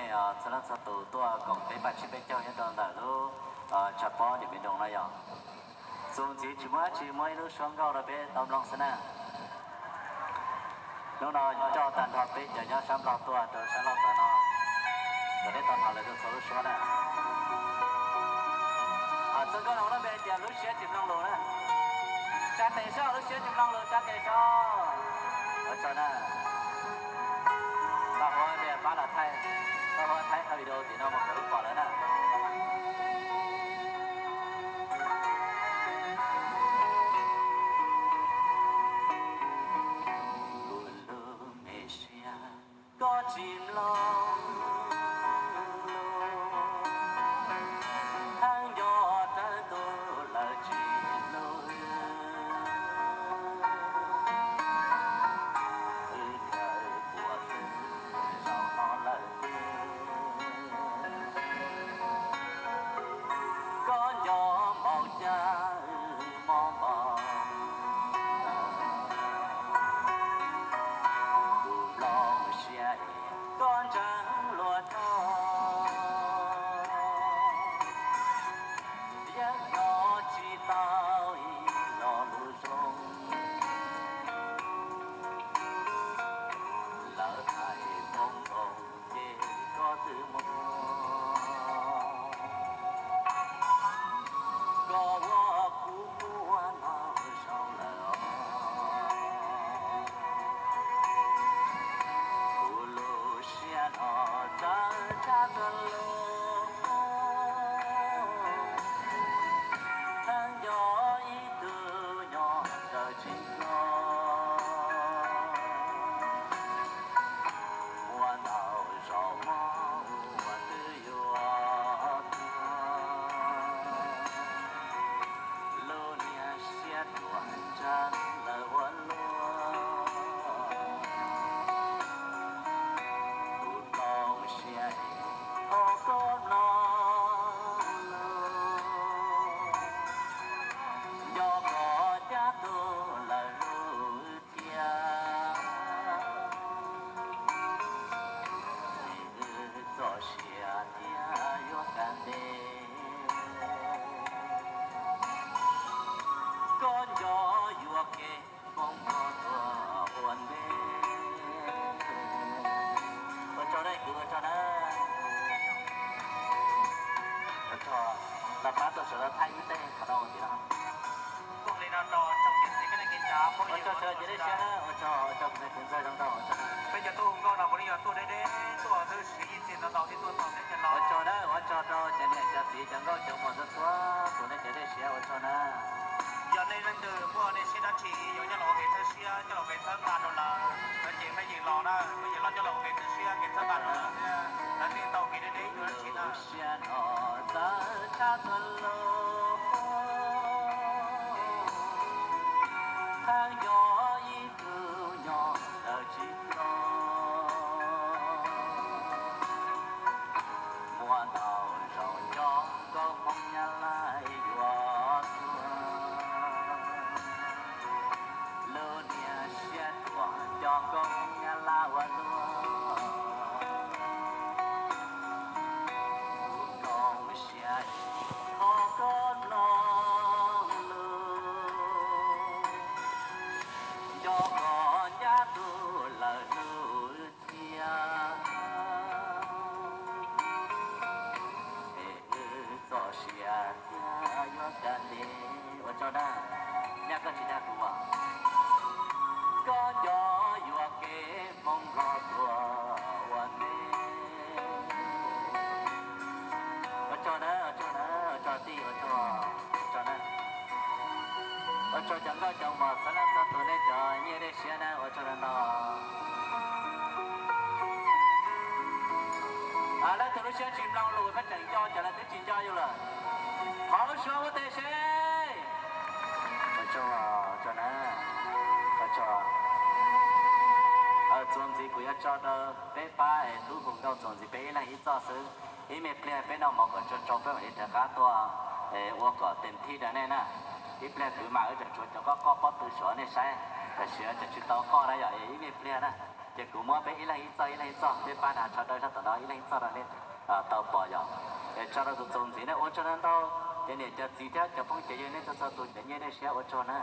Txhua leej txhua tus tuaj koom peb pab tsib peb caug nyob rau ntawm lub tshav pob Nws Npis Nroos no yog txuas ntxiv tsis muaj dab tsi, muaj ib lub suab nkauj rau peb tau mloog xwb na. Hnub no coj tag nrho peb cov nyob sab Nplog tuaj rau sab Lauj Kav no, kom peb tau hnov lawv txhua lub suab na. Txoj nkauj no lub npe tias Lub Siab Tsis Mloog Lus na. Tsa tes soj, lub siab tsis mloog lus, tsa tes soj. Ua tsaug na. Pab hu, pab los thaij, pab hu thaij qhov video tim no mus kom lub pom lawm na. Kuv lub me siab, koj tsis mloog lus, thaum nco rawv tus lawv tsis hlub, wb khaws puas txwv zaum no lawm tiag. Koj nco npaum cas mob npaum, kuv nplooj siab es koj ntseeg luag tog. Yog koj tsis tau ib lo lus zoo, lawv hais npoo nkoos ces koj twb mus, koj ua kuv quaj los zoo lawm os. Kuv lub siab no txawv tshaj txhua lub, thaum nco ib tug nyob raws tsis nco, muaj ntau zaus mob ua twb yuav tuag. Lub niag siab ruam ntseeg lawv ua luaj, kuv nplooj siab es thov koj mloog lus, nco koj cab tus lawv hlub thiab, es wb txoj sia thiaj yuav kaj ntev. Koj nco yuam kev hmoov npog tuag ua ntej. Ua tsaug na, kuv ua tsaug na. Ua tsaug, los pab tuaj sawv daws thaij ib teg qhov no ua tim no. Ua tsaug sawv daws ces dej siab na, ua tsaug, ua tsaug kuv me kwv ntxawg zoo nkauj, ua tsaug. Peb cov tub hu nkauj no puav leej yog tuaj deb deb tuaj twb siav ib txhia ntau ntau thiab tuaj txog peb cov no. Ua tsaug na, ua tsaug rau cov niam cov txiv cov nkauj cov muam txhua txhua tus nej cov dej siab, ua tsaug na. Yog nej leej twg muaj dej siab dab tsi yuav coj los ua kev txhawb siab, coj los ua kev txhawb nqa rau lawv, lawv ces pheej yeem los na, pheej yeem los coj los ua kev txhawb siab kev txhawb nqa rau lawv thiab lawv thiaj tau kev deb deb ib yam dab tsi na. Lub siab no txawv tshaj txhua lub, thaum nco ib tug nyob raws tsis nco, muaj ntau zaus nco nkauj hmoob Nyab Laj yuav tuag. Lub niag siab ruam nco nkauj hmoob Nyab Laj ua luaj, kuv nplooj siab es thov koj mloog lus, nco koj cab tus lawv hlub thiab, es wb txoj sia thiaj yuav kaj ntev. Ua tsaug na, nyaj koj tsis dag kuv as. Koj nco yuam kev hmoov npog tuag ua ntej. Ua tsaug na, ua tsaug na, ua tsaug tij, ua tsaug, ua tsaug na. Ua tsaug cov nkauj cov muam txhua leej txhua tus nej cov nyiaj dej siab na, ua tsaug ntau ntau. Leej twg lub siab tsis mloog lus peb tseem nco, cov lawv twb tsis nco yus lawm, thov lub suab ua tes seb. Ua tsaug, ua tsaug na, ua tsaug. Txuas ntxiv kuv yuav tso rau peb pab es tub hu nkauj txuas ntxiv peb ib leeg ib txoj xwb. Ib me pliag peb noj mov kom tsau tsau peb mam li rov qab tuaj ua kom tes thib rau nej na. Ib pliag kwv mas wb tseem tshuav cov qoj qoj pob tw suav nej saib, tam sim no tseem tsis tau qoj na yom, ib me pliag na. Ces kuv muab peb ib leeg ib txoj ib leeg ib txoj, peb pab nrog sawv daws sab tom no ib leeg ib txoj rau nej tau pom yom. Es tso rau txuas txuas ntxiv nej ua tsaug ntau ntau. Cov niam cov txiv thiab cov phooj cov ywg nej txhua txhua tus cov nyiaj nej siab ua tsaug na.